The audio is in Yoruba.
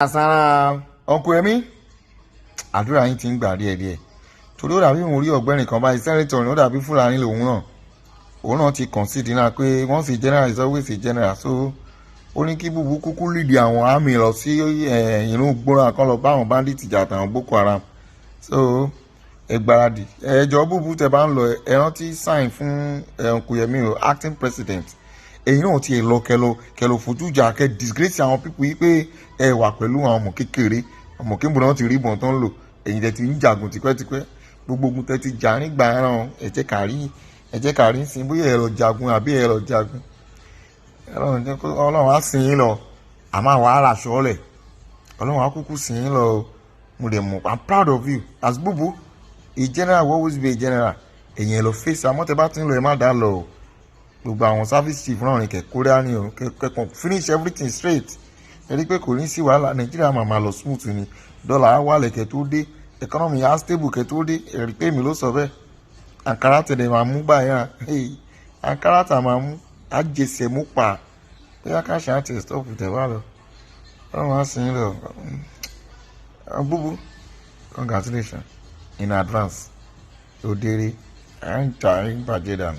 Àsárá ọkọ ẹ̀mí, àdúrà yín ti ń gbà díẹ̀díẹ̀, torí ó dàbí òun rí ọ̀gbẹ́ni kan báyìí, senator ni, ó dàbí Fúlàní lòun náà. Òun náà ti concede náà pé once a general is always a general, so ó ní kí Bùbú kúkú lead àwọn army lọ sí inú gbóra kan, lọ bá àwọn bandit jà àtàwọn Boko Haram. So ẹ gbáradì, ẹ jọ. Bùbú, tẹ bá ń lọ, ẹ rántí sign fún Kúyẹmí o, acting president. Èyí náà ti lọ kẹlọ kẹlọ fojú jà, kẹ disgrace àwọn people yìí pé ẹ wà pẹ̀lú àwọn ọmọ kékeré, ọmọ kébù náà ti rí ìbọn tó ń lò. Èyí tẹ ti ń jagun tipẹ́tipẹ́, gbogbo ogun tẹ ti jà nígbà ẹran, ẹ jẹ́ ká rí, ẹ jẹ́ ká rí sí bóyá ẹ lọ jagun àbí ẹ lọ jagun. Ọlọ́run á sìn yín lọ, àmọ́ àwọn ará aṣọ lẹ̀. Ọlọ́run á kúkú sìn yín lọ. Mo dẹ̀ mọ̀, I'm proud of you as Bubu. A general will always be a general. Èyàn ẹ lọ fèsì, àmọ́ tẹ bá ti ń lọ, ẹ má dá lọ o. Gbogbo àwọn service chief náà ní kẹkọrẹ́ ní o, kẹkàn finish everything straight. Ẹ rí i pé kò ní sí wàhálà, Nàìjíríà máa máa lọ smooth ni. Dọ́là á wálẹ̀ kẹ́ tó dé, economy á stable kẹ́ tó dé. Ẹ rí i pé èmi ló sọ bẹ́ẹ̀. Ankara tẹ̀lé máa mú báyìí hàn, ankara tà máa mú àjẹsẹ̀ mú pa bóyá ká ṣe àti stop tẹ̀ wá lọ. Ọlọ́run á sìn ín lọ. Búbú, congratulations in advance. Òdèrè à ń jà ń bàjẹ́ dànù.